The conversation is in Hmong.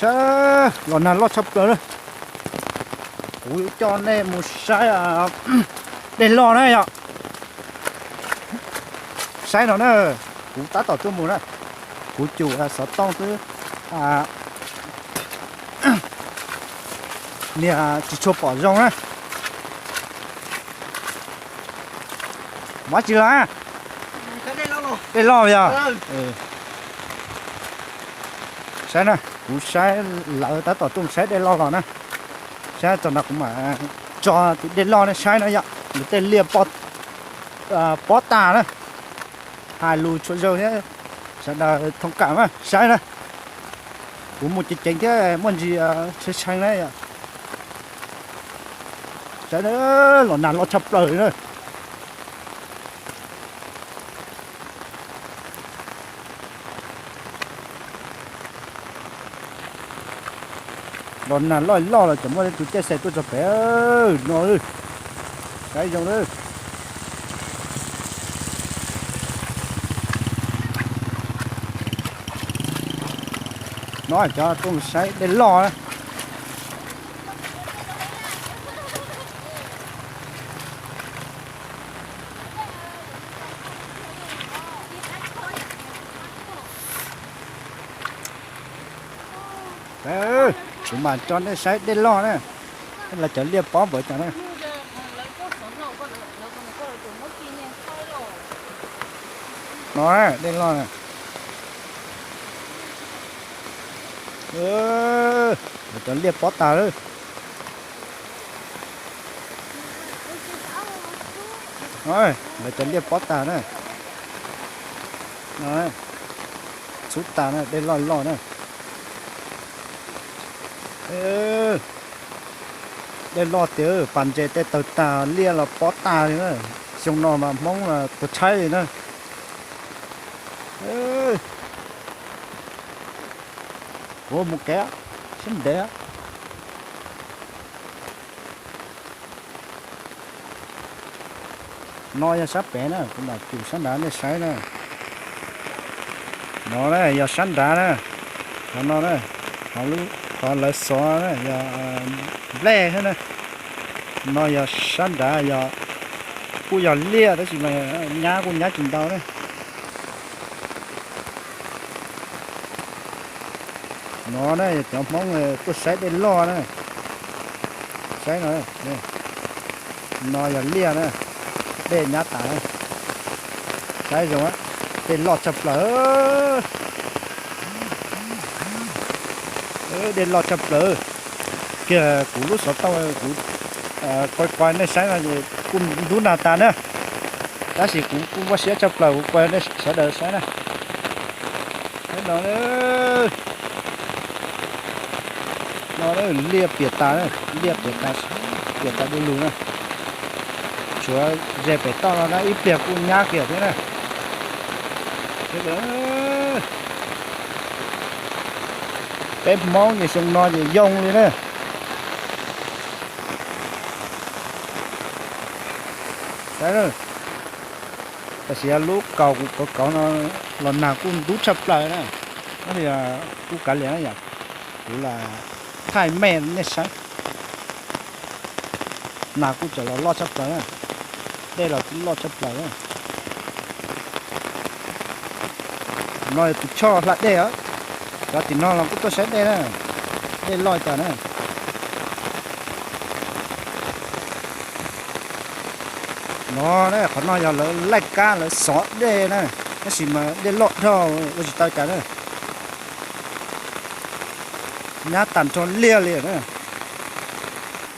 Saib, los nag loj tshaj plaws na. Kuv yuav coj nej mus saib dej loj na yom. Saib no na, kuv tab tom tuaj mus na, kuv cum xov tooj xwb, niag tsis tshua pom zoo na. Mus dab tsi los? Dej loj yog. Saib na, kuv saib lawv tab tom tuaj saib dej loj los na. Saib txog no kuv mam tso tus dej loj nej saib na yom, nws tej liaj pob tag na. Hais lus tshua zoo thiab, sawv daws thoob kam mas saib na. Kuv mus ceev ceev thiab muaj ntsis tshee tshee na yom. Saib na, los nag loj tshaj plaws na. Los nag loj loj los tseem muaj tus caij xe tuaj txog pem no. Saib zoo na. No cov tuaj mus saib dej loj na. Kuv mam tso nej saib dej loj na. Lawv cov liaj pob npawv cov na. No dej loj na. Lawv cov liaj pob tas lawm. Lawv cov liaj pob tas na. Txhub tas na, dej loj loj na. Dej loj tiag, pas ntses tej tawg tas, liaj los pob tas li na. Xyoo no mas Hmoob tuag tshaib li na. Kuv mus kev sib ntev. No yog sab pem na, kuv mam cum sab nrad nej saib na. No na yog sab nrad na. Qhov no na, qhov lawv xov na yog nplej thiab na. No yog sab nrad, yog kuj yog liaj tab sis mas nyab kuj nyab tsis ntau na. No na yog cov Hmoob tuaj saib dej loj na. Saib no, no yog liaj na, dej nyab tas na. Saib zoo, dej loj tshaj plaws. Dej loj tshaj plaws. Kiag kuv lub xov tooj kuv quay quay nej saib no kuj ntub nag tas na. Tab sis kuv kuj muaj siab tshaj plaws kuv quay nej sawv daws saib na. No, no liaj piam tas, liaj piam tas, piam tas du lug na. Tshuav ze pem toj no na, ib pliag kuj nyab kiag thiab na. Peb Hmoob ces xyoo no ces yoo li na. Tam sim lub kaus kuv kauv kauv no los nag kuj ntub tshaj plaws na. Kuj kav liam na yom, kuv lam thaij me nej saib. Nag kuj tseem los loj tshaj plaws na, dej los kuj loj tshaj plaws na. No yog tus choj hla dej os, cov tim no los kuj tuaj saib dej na, dej loj cas na. No na, qhov no yog lawv laij kab lawv xov dej na, tab sis mas dej loj dhau ua tsis tau cas na. Nyab tag nrho liaj li na.